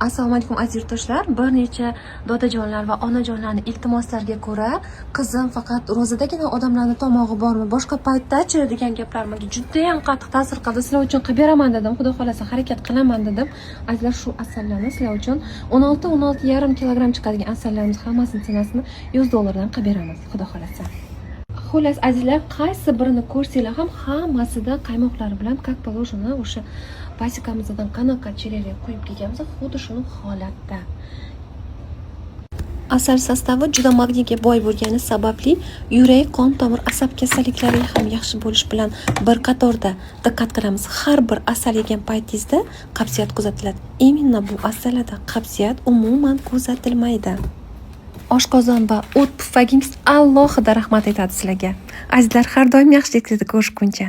Assalomu alaykum, aziz yurtdoshlar. Bir necha dodajonlar va onajonlarni iltimoslariga ko'ra, "Qizim, faqat ro'zadagina odamlarni tomog'i bormi, boshqa paytdachi?" degan gaplar menga judayam qattiq ta'sir qildi. Sizlar uchun qilib beraman dedim, xudo xohlasa, harakat qilaman dedim. Azizlar, shu asallarni sizlar uchun 16, 16,5 kilogramm chiqadigan asallarimiz hammasini цена sini 100 dollardan qilib beramiz, xudo xohlasa. Xullas, azizlar, qaysi birini ko'rsanglar ham, hammasida qaymoqlari bilan, как положено, o'sha пасека mizdan qanaqa chelaklar quyib kelganmiz, xuddi shuni holatda. Asal состав i juda magniyga boy bo'lgani sababli yurak qon tomir, asab kasalliklariga ham yaxshi bo'lish bilan bir qatorda, diqqat qilamiz, har bir asal yegan paytingizda qabziyat kuzatiladi. Именно bu asalada qabziyat umuman kuzatilmaydi. Oshqozon va o't pufagingiz alohida rahmat aytadi sizlarga. Azizlar, har doim yaxshiliklarda ko'rishguncha.